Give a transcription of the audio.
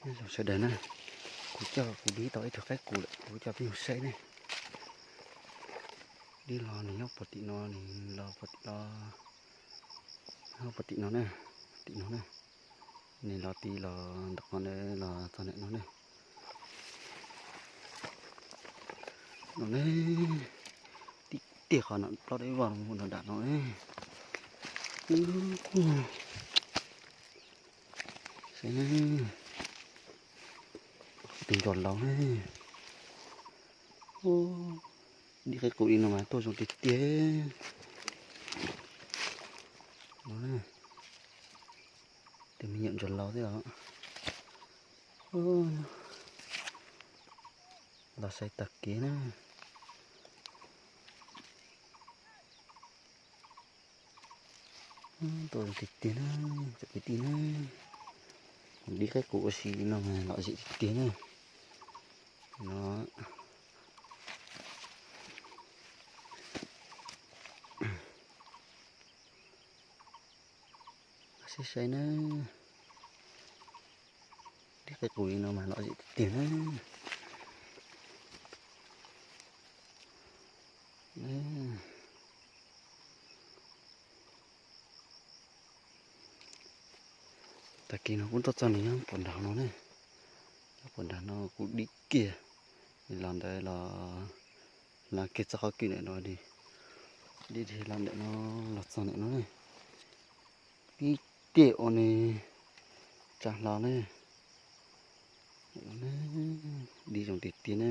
Nyob zoo sawv daws na, kuv coj kuv dib tau ib tug qaib qus lawm, kuv coj peb mus saib ne. Dib los nws nyob puag tim no, nws los puag tim no, nyob puag tim no na, tim no na. Nws los ti los ntawm qhov ntawd los txog ntawm no ne. No ne, tim tiag qhov no plaub dawb vog no dam no ne. Saib ne, tus ntsuag laus ne. Dib qaib qus li no mas tuaj zoo tiag tiag. No, tus me nyuam ntsuag laus thiab os. Los saib tag kev na. Tuaj tiag tiag na, tsoom kwv tij na. Dib qaib qus ua si no mas lom zem tiag tiag na. No, saib saib na. Dib qaib qus li no mas lom zem tiag tiag na. Tag kis no kuj tuaj txog nws nyob puag nram no ne. Nyob puag nram no kuj dib kiag. Nws los ntawd los, los kiag txoj qhov kwj ntawm no li. Dib los ntawm no los txog ntawm no ne. Tib tiag ua nws tsa hlo ne. Dib zoo tiag tiag ne.